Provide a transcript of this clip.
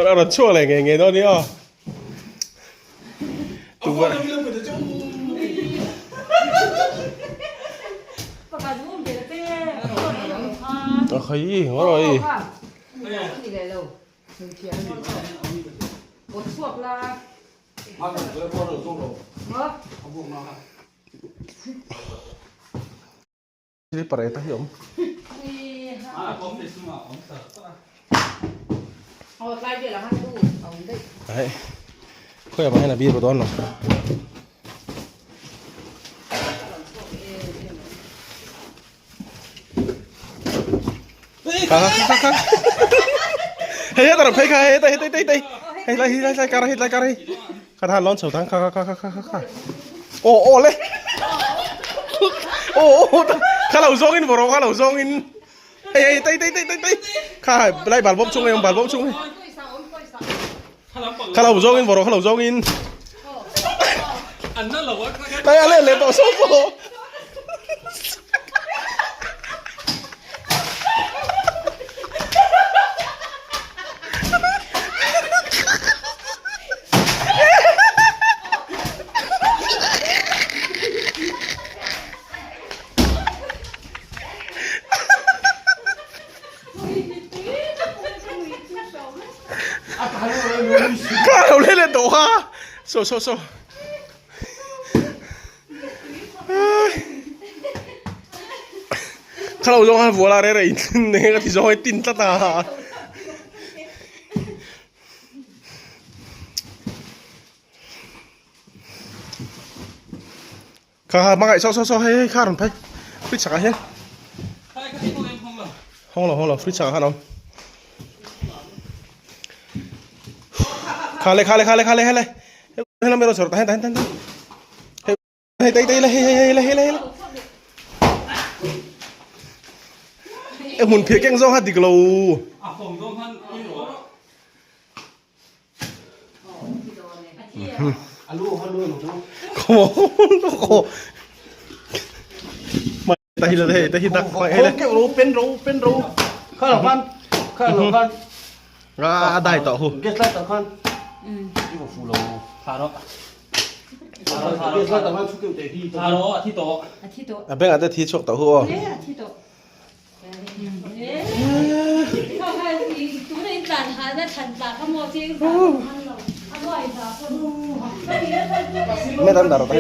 A rawn chhuak leh ngei ngei dawn a ni aw. A khawi ngaw rawh i. Slipper e ta hi awm. Ai. Khoi ah hian a biru dawn lo. Kha kha kha kha. Hei hei ta phei kha hei ta hei tei tei tei. Hei lai hi lai lai kar hei lai kar hei. Kha than lon chho thang kha kha kha kha kha kha. Aw aw le. Aw aw kha lo zawng in vawro kha lo zawng in. Hei hei tei tei tei tei tei. Kha lai bal bawm chung hei bal bawm chung hei. Kha lo zawng in vawro kha lo zawng in. Đây à lên lên tỏ số cô. Kha lo lên lên tổ ha. So so so. Kha lo zawng a vual a re re in ne ka ti zawng ai tin tlat a. Kha kha hmangaih saw saw saw hei hei kha rawn phei fridge chhakah hian hawng lo hawng lo fridge chhakah khan a awm kha le kha le kha le kha le hei le hei lam erawh chhawr tah hian tah hian tah hian hei hei tei tei le hei hei hei le hei le hei le e hmun phiah keng zawng kha dik lo. A dai tawh hu. A bengah te thi chhuak tawh hu aw. Meh dan dar ta.